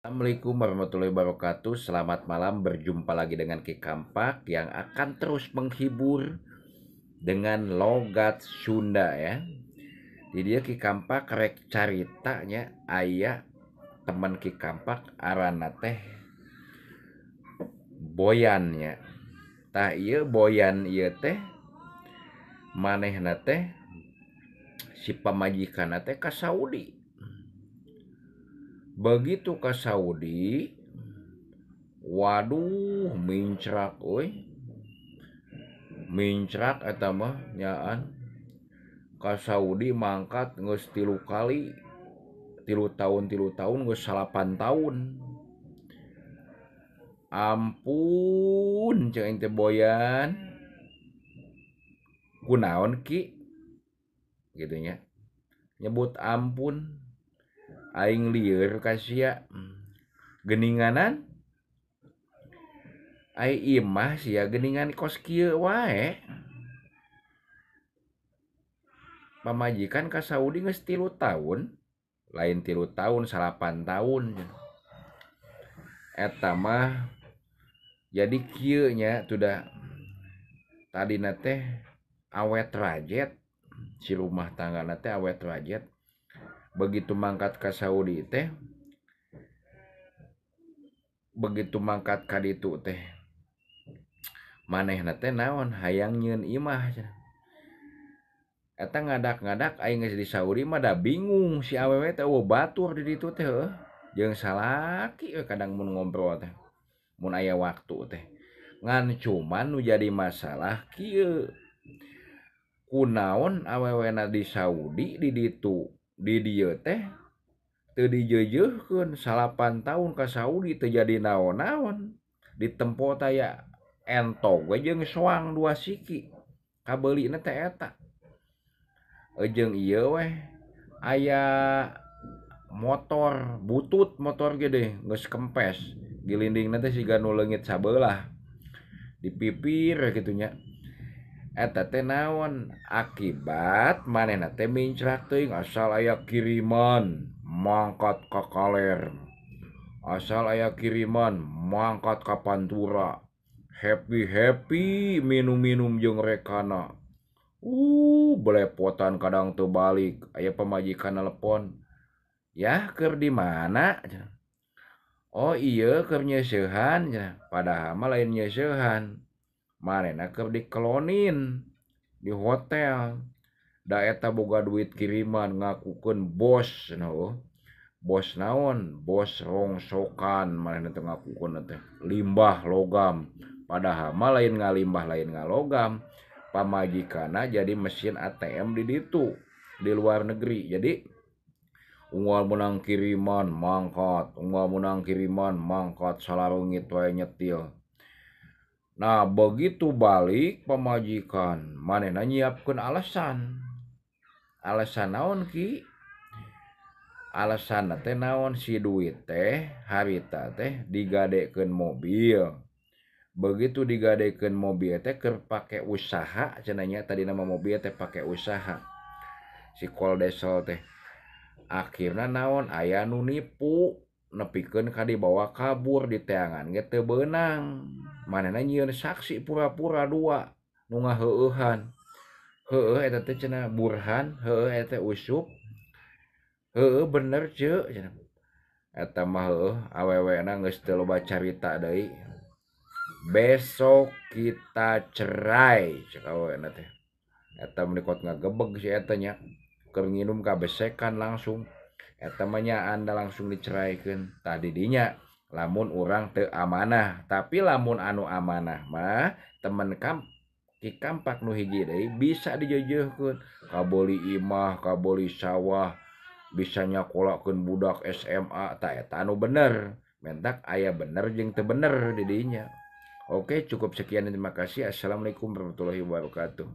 Assalamualaikum warahmatullahi wabarakatuh. Selamat malam, berjumpa lagi dengan Ki Kampak yang akan terus menghibur dengan logat Sunda ya. Di dia Ki Kampak rek caritanya aya teman Ki Kampak arana teh Boyan nya. Tah ieu Boyan ieu teh manehna teh si pamajikanna teh ka Saudi. Begitu ke Saudi, waduh mincrak euy. Mincrak eta mah nyaan. Ka Saudi mangkat geus 3 kali, 3 tahun 3 tahun geus 8 tahun. Ampun cek aing teh Boyan. Kunaon Ki? Gitu nya. Nyebut ampun. Aing lieur ka sia. Geninganan ai imah sia geningan kos kieu wae. Pamajikan ka Saudi geus 3 tahun, lain 3 tahun 8 tahun. Eta mah jadi kieu nya tudah tadina teh awet rajet, si rumah tanggana teh awet rajet. Begitu mangkat ka Saudi teh, begitu mangkat ka ditu teh manehna teh naon hayang nyieun imah cenah. Eta ngadak-ngadak aing geus di Saudi mah da bingung si awewe teh eueuh batur di ditu teh heueuh jeung salaki we kadang mun ngobrol teh mun aya waktu teh. Ngan cuman nu jadi masalah kieu, kunaon awewena di Saudi di ditu di dieu teh teu dijeujeuhkeun 8 tahun ka Saudi teu jadi naon-naon, ditempo taya entog we jeung soang 2 siki kabeulina teh eta. Jeung ieu weh aya motor butut, motor gede geus kempes gilindingna teh siga nu leungit sabelah dipipir kitu nya. Eta teh naon akibat manehna teh mincrak teuing asal aya kiriman mangkat ka kaler, asal aya kiriman mangkat ka pantura, happy-happy minum-minum jeung rekana. Belepotan kadang teu balik, aya pamajikan telepon, "Yah keur di mana?" "Oh ieu keur nyeuseuhan." Padahal mah lain nyeuseuhan, manehna keur dikelonin di hotel. Da eta boga duit kiriman ngakukeun bos cenah heuh. Bos naon? Bos rongsokan manehna teh ngakukeun teh limbah logam. Padahal mah lain ngalimbah lain ngalogam. Pamajikanna jadi mesin ATM di ditu di luar negeri. Jadi unggal menang kiriman mangkat, unggal menang kiriman mangkat salarungit wae nyetil. Nah begitu balik pamajikan manehna nyiapkeun alasan. Alasan naon Ki? Alasanna teh naon, si duit teh harita teh digadekeun mobil. Begitu digadekeun mobil teh keur pake usaha cenah nya, tadina mah mobil teh pake usaha si koldesel teh. Akhirna naon aya nu nipu nepikeun ka dibawa kabur di teangan ge teu beunang. Manehna nyieun saksi pura-pura 2 nu ngaheueuhan. Heueuh eta teh cenah Burhan, heueuh eta teh Usup. Heueuh bener ceu cenah. Eta mah heueuh awewena geus teu loba carita deui. Besok kita cerai cek awewena teh. Eta mah dikot ngagebeg si eta nya. Keur nginum kabesekan langsung. Eta mah nya anda langsung diceraikeun. Tah di dinya lamun urang teu amanah, tapi lamun anu amanah mah temen Ki Kampak nu hiji deui bisa dijeujeuhkeun, kabeuli imah, kabeuli sawah, bisa nyakolakeun budak SMA. Tah eta anu bener, mentak aya bener jeung teu bener di dinya. Oke, cukup sekian dan terima kasih. Assalamualaikum warahmatullahi wabarakatuh.